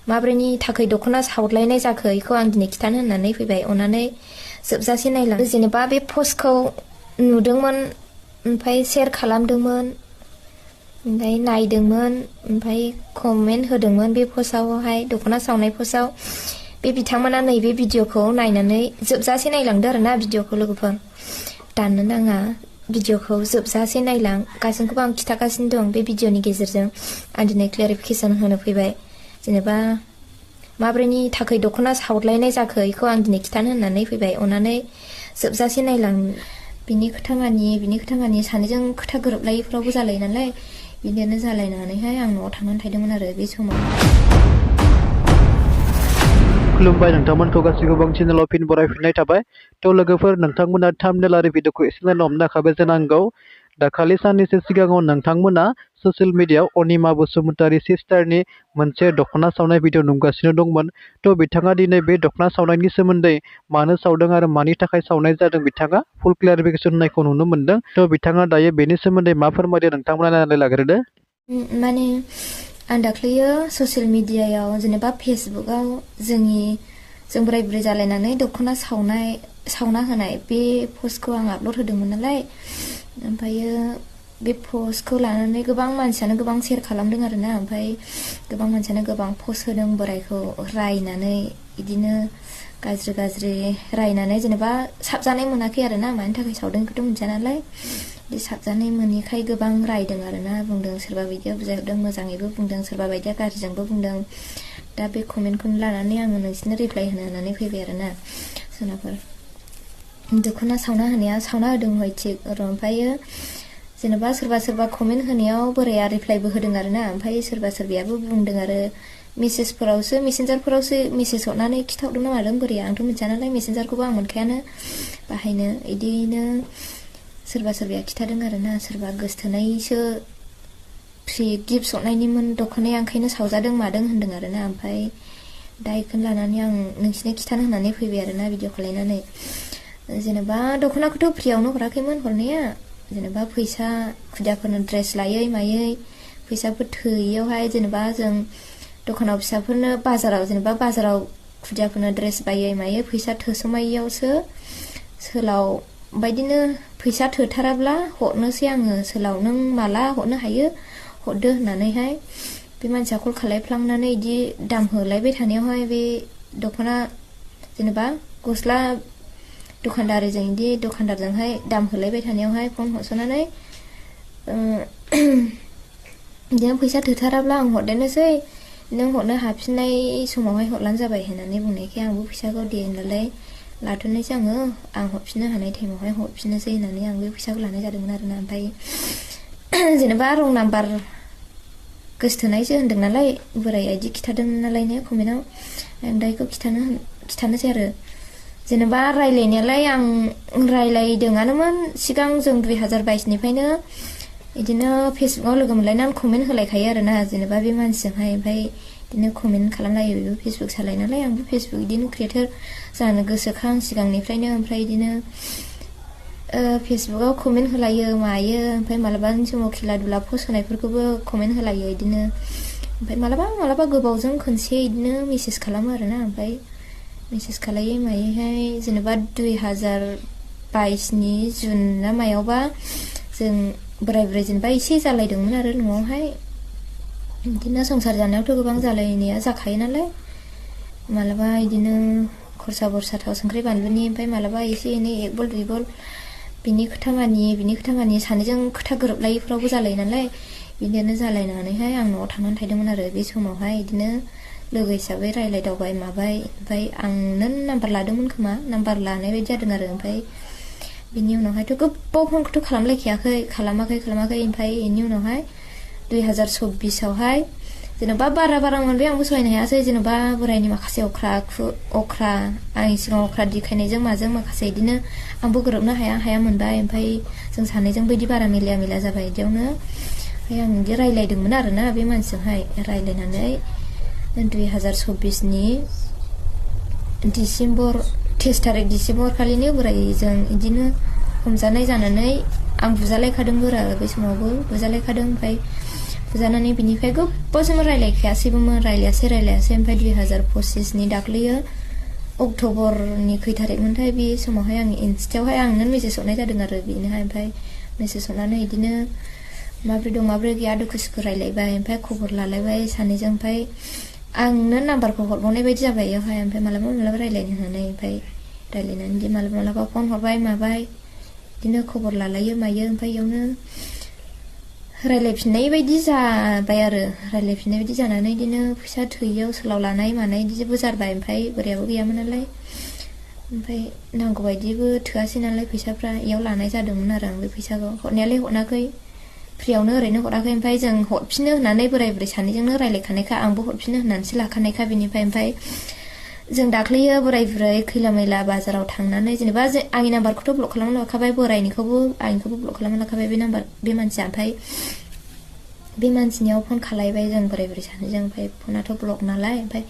माब्रैनि थाखाय दख'ना सावलायनाय जाखो बेखौ आं दिनै खिथानो होननानै फैबाय। अननानै जोबजासे नायलां। जेनेबा बे पस्टखौ नुदोंमोन, ओमफ्राय शेयार खालामदोंमोन, ओमफ्राय नायदोंमोन, ओमफ्राय कमेन्ट होदोंमोन बे पस्टआवहाय, दख'ना सावनाय पस्टआव। बे बिथांमोना नैबे भिडिअखौ नायनानै जोबजासे नायलांदो आरोना भिडिअखौ लोगोफोर। दाननो नाङा, भिडिअखौ जोबजासे नायलां। गासैखौबो आं खिथागासिनो दं बे भिडिअनि गेजेरजों। आं दिनै क्लेरिफिकेसन होनो फैबाय। जेनेबा माब्रैनि थाखाय दख'ना सावलायनाय जाखो बेखौ आं दिनै खिथानो होननानै फैबाय। अननानै जोबजासे नायलां। बिनि खोथा मानि सानैजों खोथा गोरोबलायिफ्रावबो जालायो नालाय, बिदिनो जालायनानैहाय आं न'आव थांनानै थादोंमोन आरो बे समाव। खुलुमबाय नोंथांमोनखौ गासैखौबो आं चेनेलाव फिन बरायफिननाय थाबाय। थ' लोगोफोर, नोंथांमोना थाम्बनेल आरो भिडिअखौ एसे नायनो हमखाबाय जानांगौ। दाखालि साननैसो सिगाङाव नोंथांमोना ससियेल मिडियायाव अनिमा बसुमतारी सिस्टारनि मोनसे दख'ना सावनाय भिडिअ नुगासिनो दंमोन। थ' बिथाङा दिनै बे दख'ना सावनायनि सोमोन्दै मानो सावदों आरो मानि थाखाय सावनाय जादों बिथाङा फुल क्लियारिफिकेसन होनायखौ नुनो मोन्दों। थ' बिथाङा दायो बेनि सोमोन्दै मा फोरमायदों नोंथांमोना नायनानै लाग्रोदो। माने आं दाख्लैयो ससियेल मिडियायाव जेनेबा फेसबुकआव जों बोराय बुरै जालायनानै दख'ना सावना होनाय बे पस्टखौ आं आपल'ड होदोंमोन नालाय, ओमफ्रायो बे पस्टखौ लानानै गोबां मानसियानो गोबां शेयार खालामदों आरोना। ओमफ्राय गोबां मानसियानो गोबां पस्ट होदों बोरायखौ रायनानै, बिदिनो गाज्रि रायनानै, जेनेबा साबजानाय मोनाखै आरोना। मानि थाखाय सावदों बेखौथ' मिथिया नालाय, बे साबजानाय मोनैखाय गोबां रायदों आरोना। बुंदों सोरबा बायदिया बुजायहरदों, मोजाङैबो बुंदों, सोरबा बायदिया गाज्रिजोंबो बुंदों। दा बे कमेन्टखौनो लानानै आङो नोंसिनो रिप्लाय होनानै फैबाय आरोना। सोरनाफोर दख'ना सावना होनाया सावना होदों हय थिग र', ओमफ्रायो जेनेबा सोरबा कमेन्ट होनायाव बोराया रिप्लायबो होदों आरोना। ओमफ्राय सोरबायाबो बुंदों आरो मेसेन्जारफोरावसो मेसेज हरनानै खिथाहरदों ना मादों बोराया, आंथ' मिथिया नालाय, मेसेन्जारखौबो आं मोनखायानो बाहायनो। बिदिनो सोरबाया खिथादों आरोना। सोरबा गोसथोनायसो फ्रि गिफ्ट हरनायनिमोन दख'नाया, ओंखायनो सावजादों मादों होनदों आरोना। ओमफ्राय दा बेखौनो लानानै आं नोंसिनो खिथानो होननानै फैबाय आरोना भिडिअ खालायनानै। जेनेबा दख'नाखौथ' फ्रियावनो हराखैमोन हरनाया, जेनेबा फैसा खुदियाफोरनो ड्रेस लायै मायै फैसाफोर थोयैयावहाय, जेनेबा जों दखानाव फिसाफोरनो बाजाराव खुदियाफोरनो ड्रेस बायै मायै फैसा थोस'मायैयावसो सोलाव बायदिनो फैसा थोथाराब्ला हरनोसै आङो, सोलाव नों माला हरनो हायो हरदो होननानैहाय बे मानसिया कल खालायफ्लांनानै बिदि दाम होलायबाय थानायावहाय, बे दख'ना जेनेबा गस्ला दखानदारजोंहाय दाम होलायबाय थानायावहाय फन हरस'नानै बिदिनो फैसा थोथाराब्ला आं हरदेरनोसै, नों हरनो हाफिननाय समावहाय हरलानो जाबाय होननानै बुंनायखाय आंबो फैसाखौ दे होननानै लाथ'नोसै आङो, आं हरफिननो हानाय टाइमावहाय हरफिननोसै होननानै आं बे फैसाखौ लानाय जादोंमोन आरोना। ओमफ्राय जेनेबा रं नाम्बार गोसथोनायसो होनदों नालाय बोराया, बिदि खिथादों नालायनो कमेन्टआव। आं दा बेखौ खिथानोसै आरो। जेनेबा रायलायनायालाय आं रायलायदोंआनोमोन सिगां, जों 2022निफ्रायनो बिदिनो फेसबुकाव लोगो मोनलायनानै कमेन्ट होलायखायो आरोना। जेनेबा बे मानसिजोंहाय ओमफ्राय बिदिनो कमेन्ट खालामलायो। बेबो फेसबुक सालायो नालाय, आंबो फेसबुक बिदिनो क्रियेटर जानो गोसोखां सिगांनिफ्रायनो। ओमफ्राय बिदिनो फेसबुकाव कमेन्ट होलायो मायो, ओमफ्राय मालाबानि समाव खेला दुला पस्ट होनायफोरखौबो कमेन्ट होलायो बिदिनो। ओमफ्राय मालाबा गोबावजों खनसे बिदिनो मेसेज खालामो आरोना। ओमफ्राय मेसेज खालायै मायैहाय जेनेबा 2022नि जुन ना मायावबा जों बोराय बुरै जेनेबा एसे जालायदोंमोन आरो न'आवहाय। बिदिनो संसार जानायावथ' गोबां जालायनाया जाखायो नालाय, मालाबा बिदिनो खरसा बरसा थाव संख्रि बानलुनि, ओमफ्राय मालाबा एसे एनै 1 बल 2 बल बिनि खोथा मानि सानैजों खोथा गोरोबलायिफ्रावबो जालायो नालाय, बिदिनो जालायनानैहाय आं न'आव थांनानै थादोंमोन आरो। बे समावहाय बिदिनो लोगो हिसाबै रायलायदावबाय माबाय, ओमफ्राय आंनो नाम्बार लादोंमोन खोमा, नाम्बार लानाय बायदि जादों आरो। ओमफ्राय बिनि उनावहायथ' गोबाव फनखौथ' खालामाखै। ओमफ्राय बेनि उनावहाय 2024आवहाय जेनेबा बारा मोनबाय, आंबो सहायनो हायासै। जेनेबा बोरायनि माखासे अख्रा आंनि सिगाङाव अख्रा दिखायनायजों माजों माखासे बिदिनो आंबो गोरोबनो हाया मोनबाय। ओमफ्राय जों सानैजों बायदि बारा मिलाया जाबाय। बिदियावनो ओमफ्राय आं बिदि रायलायदोंमोन आरोना बे मानसिजोंहाय। रायलायनानै 2024नि डिसेम्बर 23 तारिख डिसेम्बर खालिनो बोरायजों बिदिनो हमजानाय जानानै आं बुजालायखादोंबो आरो, बै समावबो बुजालायखादों। ओमफ्राय बुजानानै बिनिफ्राय गोबावजों रायलायासै ओमफ्राय 2025नि दाख्लैयो अक्ट'बरनि खै थारिखमोनथाय बे समावहाय आंनि इन्स्टायावहाय आंनो मेसेज हरनाय जादों आरो बेनोहाय ओमफ्राय मेसेज हरनानै बिदिनो माब्रै दं माब्रै गैया दुखु सुखु रायलायबाय ओमफ्राय खबर लालायबाय सानैजों ओमफ्राय आंनो नाम्बारखौ हरबावनाय बायदि जाबाय बेयावहाय ओमफ्राय मालाबा रायलायनो होननानै ओमफ्राय रायलायनानै बिदि मालाबा फन हरबाय माबाय बिदिनो खबर लालायो मायो ओमफ्राय बेयावनो रायलायफिननाय बायदि जाबाय आरो रायलायफिननाय बायदि जानानै बिदिनो फैसा थोयियाव सोलाव लानाय मानाय बिदिबो जाबाय ओमफ्राय बोरायाबो गैयामोन नालाय ओमफ्राय नांगौ बायदिबो थोआसै नालाय फैसाफ्रा इयाव लानाय जादोंमोन आरो आं बे फैसाखौ हरनायालाय हराखै फ्रियावनो ओरैनो हराखै ओमफ्राय जों हरफिननो होननानै बोराय बुरै सानैजोंनो रायलायखानायखा आंबो हरफिननो होननानैसो लाखानायखा बेनिफ्राय जों दाख्लैयो बोराय बुरै खैला मैला बाजाराव थांनानै जेनेबा आंनि नाम्बारखौथ' ब्लक खालामना लाखाबाय बोरायनिखौबो आंनिखौबो ब्लक खालामना लाखाबाय बे मानसिया ओमफ्राय बे मानसिनियाव फन खालायबाय जों बोराय बुरै सानैजों ओमफ्राय फनाथ' ब्लक नालाय ओमफ्राय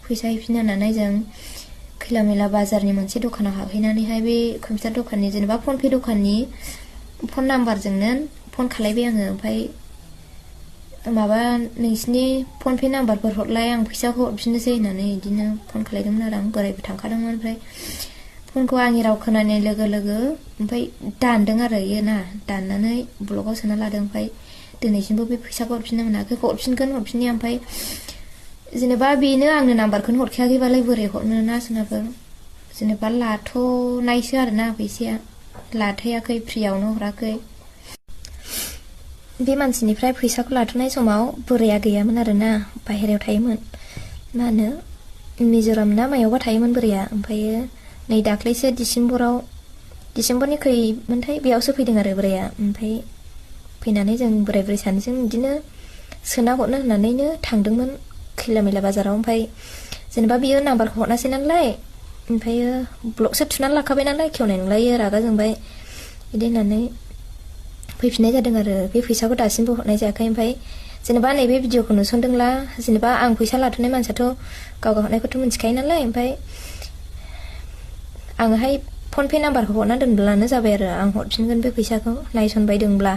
फैसा हैफिन होननानै जों खैला मैला बाजारनि मोनसे दखानाव हाबहैनानैहाय बे कम्पिउटार दखाननि जेनेबा फन पे दखाननि फन नाम्बारजोंनो फन खालायबाय आङो ओमफ्राय माबा नोंसिनि फन पे नाम्बारफोर हरलाय आं फैसाखौ हरफिननोसै होननानै बिदिनो फन खालायदोंमोन आरो आं बोरायबो थांखादोंमोन ओमफ्राय फनखौ आंनि राव खोनानाय लोगो लोगो ओमफ्राय दानदों आरो इयो ना दाननानै ब्लकआव सोना लादों ओमफ्राय दिनैसिमबो बे फैसाखौ हरफिननो मोनाखै हरफिननाया ओमफ्राय जेनेबा बेनो आंनो नाम्बारखौनो हरखायाखैबालाय बोरै हरनो ना सोरनाबो जेनेबा लाथ'नायसो आरोना फैसाया लाथायाखै फ्रियावनो हराखै बे मानसिनिफ्राय फैसाखौ लाथ'नाय समाव बोराया गैयामोन आरोना बाहेरायाव थायोमोन मा होनो मिज'राम ना मायावबा थायोमोन बोराया ओमफ्रायो नै दाख्लैसो डिसेम्बरनि खैमोनथाय बेयावसो फैदों आरो बोराया ओमफ्राय फैनानै जों बोराय बुरै सानैजों बिदिनो सोना हरनो होननानैनो थांदोंमोन खैला मैला बाजाराव ओमफ्राय जेनेबा बियो नाम्बारखौ हरनासै नालाय ओमफ्रायो ब्लकसो थुनानै लाखाबाय नालाय खेवनाय नंलायो रागा जोंबाय बिदि होननानै फैफिननाय जादों आरो बे फैसाखौ दासिमबो हरनाय जायाखै ओमफ्राय जेनेबा नैबे भिडिअखौ नुसनदोंला जेनेबा आं फैसा लाथ'नाय मानसियाथ' गाव हरनायखौथ' मिथिखायो नालाय ओमफ्राय आङोहाय फन पे नाम्बारखौ हरना दोनब्लानो जाबाय आरो आं हरफिनगोन बे फैसाखौ नायसनबाय दंब्ला